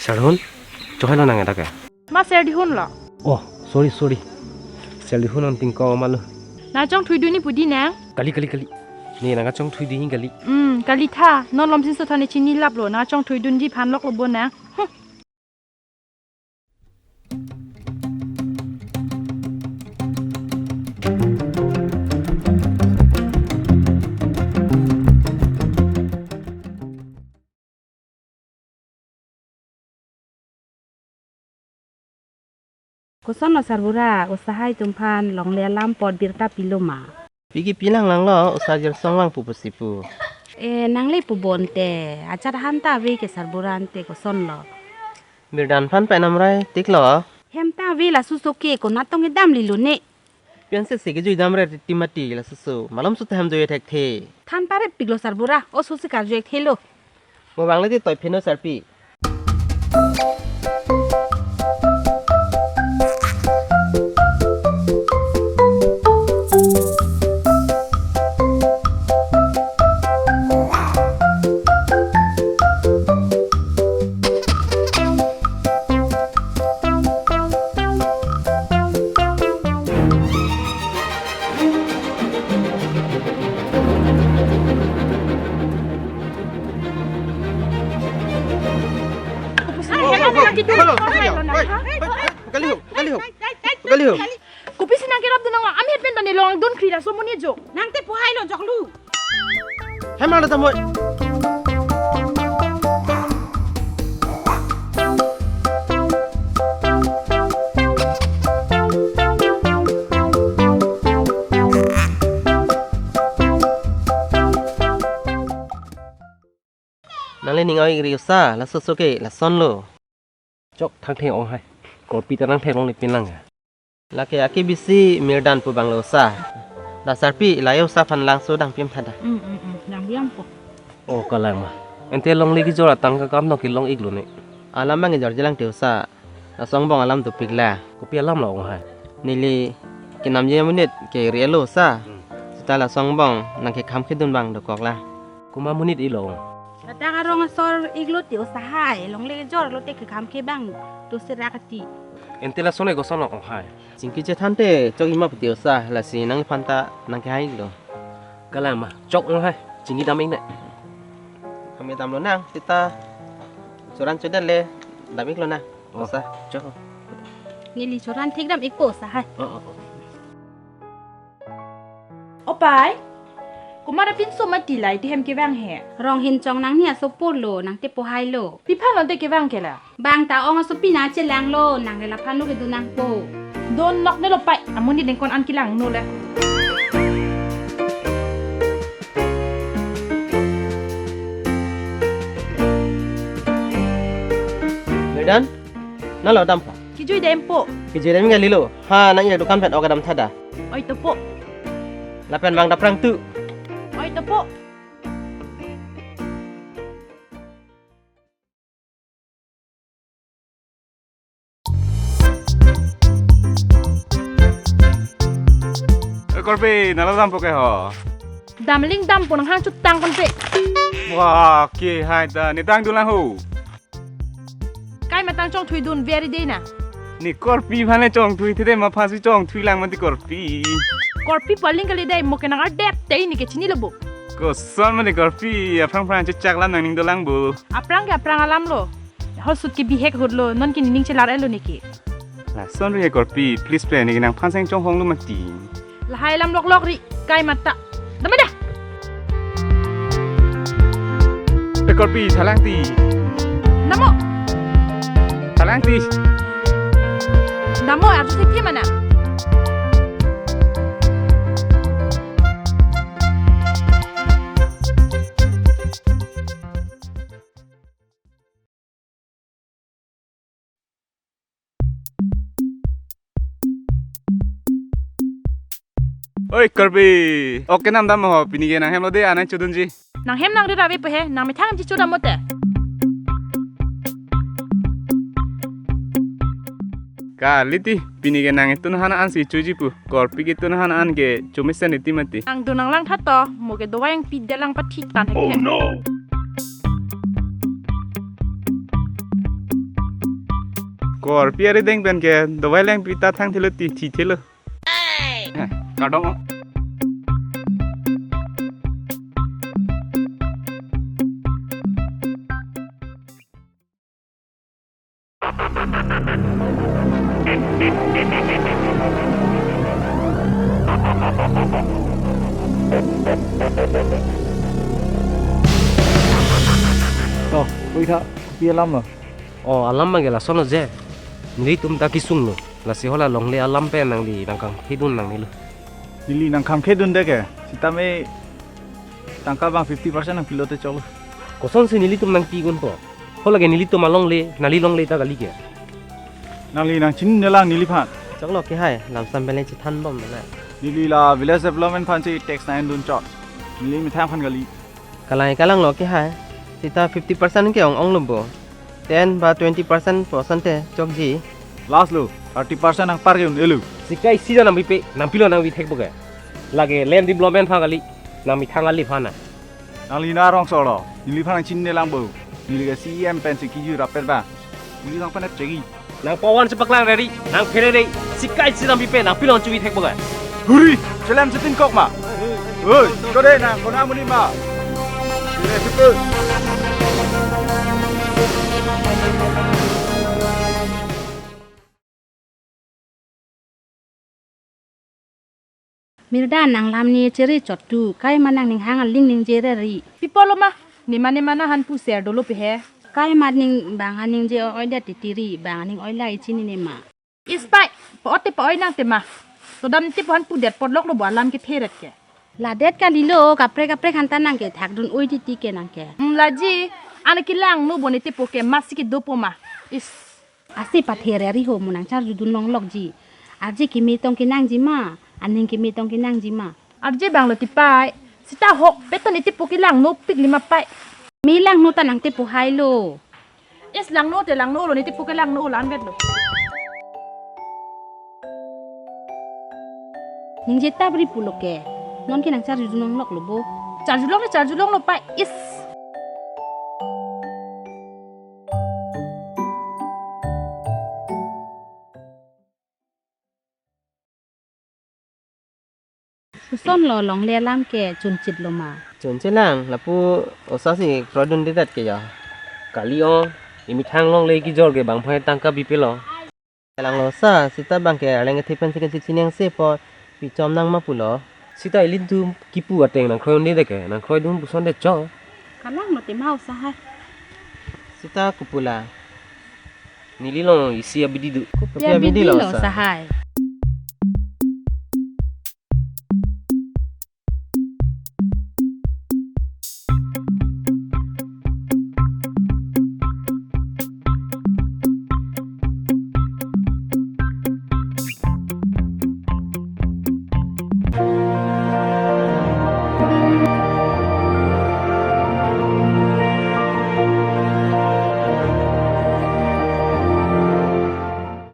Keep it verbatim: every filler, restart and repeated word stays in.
Serdihun, chohai lo nang dak ke? Ma Serdihun lo. Oh, sorry, sorry. Serdihun nang tingko ma lo. Nang chongthuidunji pu di nang? Kali, kali, kali. Ne nang chongthuidunji kali. Hmm, kali tha. Non lomsin so tha ne chinilap lo. Nang chongthuidunji aphan lok lo bo nang. Hmm. Koson lo sarbura, osahai atum aphan longle alam apor birta pilo ma? Pi kepi lang lang lo, osa Jirsong vangpo pusi pu. Eh, nang le pu bonte, ajat han ta ave ke sarbura ante koson lo? Mirdan aphan pai namrai tik lo. Hem ta ave laso so ke konat tong kedam lilo ne. Pian se se kejui damre ti mati laso so. Malom so ta hem jui thekthe. Than pare pik lo sarbura, oso si karjui thelo. Mo bang le ti toi pheno sarpi. Kali ho, kali ho. Kali ho. Kopi si nang kerap dunang la, ami het pen tani long dun kri laso amonit jo. Nang te pohai lo joklu. Hem lo ta moi. Nang le ning oi ri osa, laso so ke, lason lo. Chok thangtheng ong hai. Korpi ta nang theklongle pin lang ya. Lake ake bisi Mirdan pu bang lo osa. Da sarpi, la yo osa aphan langso dang pim thada. Hmm, hmm, hmm. Dang pim po. Oh, kalang ma. Ante longle kejor atang ke kam no kelong ik lo ne. Alam bang kejor jelang te osa. Laso angbong alam dopik la. Kopi alam lo ong hai. Neli kenamji amonit ke ri lo osa. Hmm. Seta laso angbong nang kekham kedun bang dokok la. Komat amonit ilo ong? Ladak arong asor ik lo ti osahai, longle kejor lo te kekham ke bang, to serak ti. Ante lason e koson lo ong hai? Chingki chethan te chok ima pu ti osa, lasi nangphan ta nang kehai lo. Kalang ma, chok ong hai, chingki dam ik ne. Kami dam lo nang, seta choran chodet le dam ik lo nang. Oh, osa. Chok. Neli choran thik dam ik po osahai. Oh, oh, oh. Opai, komat apinso mati la iti hem kevang he? Rong hin chong nangni aso apor lo, nang te pohai lo. Pi aphan lo te kevang ke la? Bang ta ong aso pina chelang lo, nang le laphan lo kedun nangpo. Don nok ne lo pai, amonit ningkon an kelang no le. Mirdan, nalo dampo. Kejui dampo. Kejui dam kali lo. Ha, nang ya dukan pen ok dam thada. Oi topo. Lapen bang daprang tu. Oi topo. Eh, Korpi, nalo dampo ke ho? Damling dampo, nang hang chutang konpe. Wah, ke hai ta, ne tang dulang ho. Kai matang chongthuidun very day na. Ne Korpi aphan le chongthuithe, ma aphan si chongthui lang mati Korpi. Korpi paling kali dai, mo ke nang ardep te ne ke chinilo bo. Koson mati Korpi, aphrang phrang chechak lam nangning dolang bo. Aphrang ke aphrang alam lo. Hol sut ke bihek hut lo, non ke nening chelar-et lo ne ke. Lason ri he Korpi, please ple, ne ke nangphan seng chonghong lo mati. Lahai alam loklok ri, kai mata. Dam da. Eh, Korpi, thalang ti. Namo. Thalang ti. Namo, arju si thi mana? Oi, Korpi. Ok, kenam dam ho, pini ke nang hem lo de, anai chodunji. Nang hem nang ri rave pe he, nang methang hem chicho dam mote. Kali ti, pini ke nang itun han an si choji pu. Korpi ke itun han an ke chomesen iti mati. Nang do nang lang tha to, mo ke dovai ang pi dalang pathik tan hek. Oh no! Korpi ari deng pen ke dovai leng pita thang thelo ti thi thelo. Heh, kardom. To, oi tha, pi alam lo. O, alam abang ke lasonlo je. Nelitum ta kesunglo. Lasi hala longle alam pen nangli nangkangkhedun nangnelo. Neli nangkangkhedunde ke. Sitame tangka abang fifty percent nangpilo te choklo. Kosonsi nelitum nangpi kunpo? Hala ke nelitum alongle, nangli longle ta kali ke. Nangli nangchinine lang neliphan. Choklo ke hai, lamsam pen le chethanbom nang. Neli la village development aphansi tax nangdun chot. Neli methang aphan kali. Kalang kalanglo ke hai. Sita fifty percent ke ong-onglo bo. Ten ba twenty percent percent te chokji. Last lo, thirty percent nangpar ke un-elo. Sika isi ja nangpipe, nangpilo nangpi thekpo ke. Lake land development aphan kali, nangmethang aliphan na. Nangli na rongso lo, neliphan nangchinine lang bo. Neli ke C E M pensi kejui rapet ba. Neli nangphan chegi. Nang pawan si paklang rari, nang phere re, sika isi nangpipe, nangpilo nangchuvi thekpo ke. Huri, chelam chetin kok ma. Oi, kode nang kona muni ma. Sire suku. Mirda nang lam ne chere chot tu, kai ma nangning hang aling ningje rari. Pi apotlo ma, ne ma ne ma nangphan puser dolo pe he. Kai ma ning bang aning je oi det titi ri, bang aning oi lai chinine ma. Is pai, pa-ot te pa-oi nang te ma. To dam te po aphan pudet potloklo bo alam kethe ret ke. Ladet kalilo, kaprek kaprek aphan ta nang ke thakdun oi titi ke nang ke. Hmm, laji, ana kelangno bo ne tepo ke masi kedopo ma. Is. Asi pathe rari ho mo nangcharjudun longlokji. Arje keme tong kenangji ma, aning keme tong kenangji ma. Arje bang lo ti pai. Sita ho, peton iti po kelangnopik lima pai. Me langno ta nang tepo hai lo. Is langno te langno lo, ne tepo kelangno lo anvet lo. Ningje ta bri pulo ke. Non ke nangcharjudun longloklo bo. Charjulong ne charjulonglo pai. Is. Kosonlo longle alam ke chunchitlo ma. Chunchit lang, lapu osa si kroidunde det ke ya. Kali o, emethang longle kejor ke bang phai tangka bipilo. Langlo sa, sita bang ke arleng kethe pensi ke chiningse po, pichom nang ma pulo. Sita ilitum kipu ateng nangkroidunde det ke, nangkroidun puson det cho. Kalang mati mau sa hai. Sita kopu la. Neli lo isi abidi do. Kopi abidi lo sa hai.